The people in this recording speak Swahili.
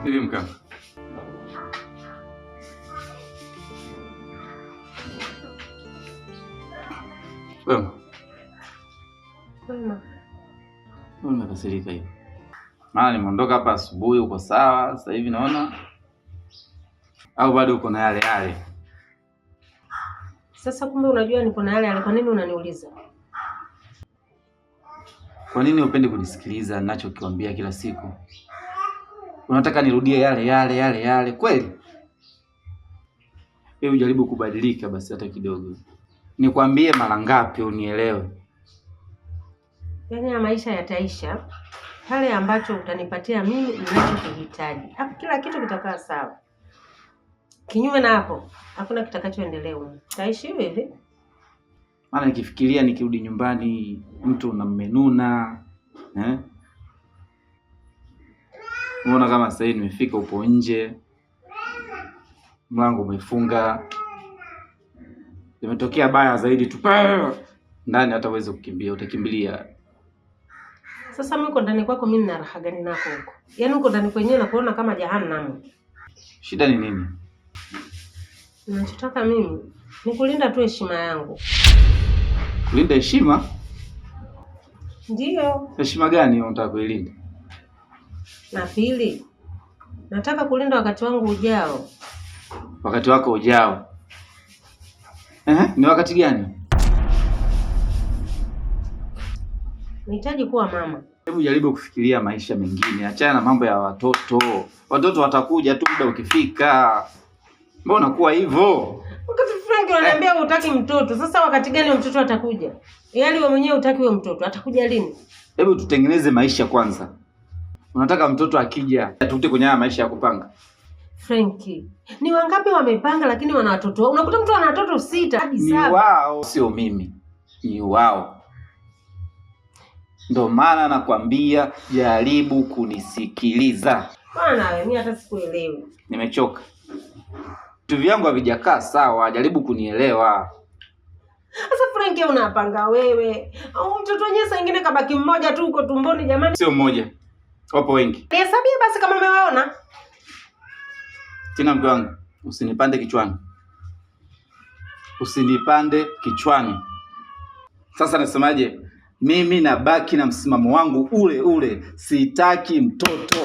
Hivi mkaka. Wema. Wema. Umekasirika hivi? Maana nimeondoka hapa asubuhi uko sawa, sasa hivi naona au bado uko na yale yale? Sasa kumbe unajua niko na yale yale, kwa nini unaniuliza? Kwa nini upendi kunisikiliza ninachokiambia kila siku? Unataka nirudie yale yale yale yale kweli? Hebu jaribu kubadilika basi hata kidogo. Nikwambie mara ngapi unielewe? Yaani ya maisha yataisha pale ambacho utanipatia mimi ninachokihitaji, hapo kila kitu kitakaa sawa. Kinyume na hapo, hakuna kitakachoendelea humu. Taishi hivi hivi. Maana nikifikiria nikirudi nyumbani mtu unammenuna, eh? Unaona kama sasa hivi nimefika, upo nje, mlango umefunga, limetokea baya zaidi tu ndani, hata uweze kukimbia, utakimbilia. Sasa mimi uko ndani kwako, mimi nina raha gani nako huko? Yaani uko ndani kwenyewe na kuona kama jahanamu. Shida ni nini? Ninachotaka mimi ni kulinda tu heshima yangu. Kulinda heshima? Ndiyo. Heshima gani unataka kuilinda? Na pili, nataka kulinda wakati wangu ujao. Wakati wako ujao? Ni wakati gani? Nahitaji kuwa mama. Hebu jaribu kufikiria maisha mengine, achana na mambo ya watoto. Watoto watakuja tu muda ukifika. Mbona unakuwa hivyo? Wakati Frank wananiambia hutaki mtoto. Sasa wakati gani mtoto atakuja? Yaani wewe mwenyewe hutaki huyo mtoto, atakuja lini? Hebu tutengeneze maisha kwanza. Unataka mtoto akija atute kwenye haya maisha ya kupanga? Franki, ni wangapi wamepanga lakini wana watoto? Unakuta mtu ana watoto 6 hadi Ni 7. wao, sio mimi. Ni wao. Ndio maana nakwambia jaribu kunisikiliza. Bwana wewe, mimi hata sikuelewi. Nimechoka. Vitu vyangu havijakaa sawa, jaribu kunielewa. Sasa Franki, unapanga wewe. Au mtoto wenyewe saa nyingine kabaki mmoja tu huko tumboni jamani. Sio mmoja. Wapo wengi. Nihesabie basi kama umewaona. Tina, mke wangu, usinipande kichwani. Usinipande kichwani. Sasa nasemaje? Mimi nabaki na msimamo wangu ule ule. Sitaki mtoto.